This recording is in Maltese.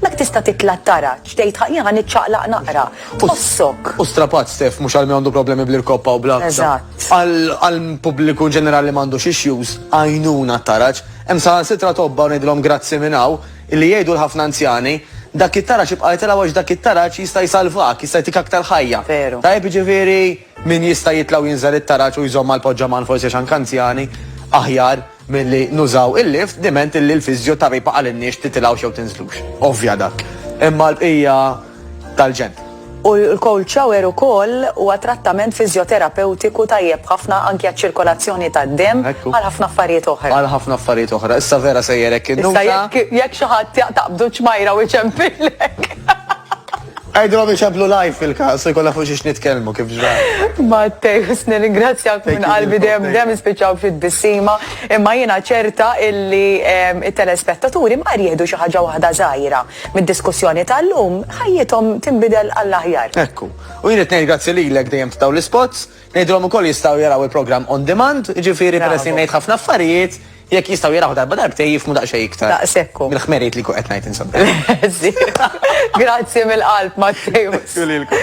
Mek tista' titla' t-taraġ, tgħid jien ħa niċċaqlaq naqra. Tħossok. U strapazz Steph mhux għal min għandu problemi bl-irkoppa u bl-għaksa. Eżatt. Għall-pubbliku in ġenerali li m'għandux issues, għajnuna t-taraġ. Hemm saħansitra tobba u ngħidilhom grazzi minn hawn, illi jgħidu l-ħafna anzjani, dak it-taraġ ibqa' jitilgħu għax dak it-taraġ jista' jsalvak, jista' jtik aktar ħajja. Veru. Tajjeb jiġifieri min jista' jitla' u jinżel it-taraġ u jżomm mal-poġġaman forsi għax anke anzjani, aħjar milli nużaw il-lift diment illi l-fiżjotabib ma qalilniex titilgħux jew tinżlux. Ovvja dak. Imma l-bqija tal-ġenb. U l-cold shower ukoll huwa trattament fiżjoterapewtiku tajjeb ħafna anki għaċ-ċirkolazzjoni tad-demm, għal ħafna affarijiet oħra. Għal ħafna affarijiet oħra. Issa vera sejjer hekk in-nota. Issa jekk xi ħadd taqbdu ċmajra u jċempillek. Għidilhom iċemplu live fil-każ, u jkollna fuq xiex nitkellmu kif ġra. Matteus, nirringrazzjak minn qalbi dejjem dejjem nispiċċaw b'xi tbissima, imma jiena ċerta illi t-telespettaturi mqar jieħdu xi ħaġa waħda żgħira Mid-diskussjoni tal-lum, ħajjithom tinbidel għall-aħjar. Ekku. U jien qed ngħid grazzi lilek dejjem ta' dawn l-ispots. Ngħidilhom ukoll jistgħu jaraw il-programm on demand, jiġifieri peress li ngħid ħafna affarijiet, jekk jistgħu jaraw darba darbtejn jifhmu daqsxejn iktar. Daqshekk hu. Mill-ħmerijiet li jkun qed ngħid insomma. Grazzi mill-qalb Matteus. Lilkom.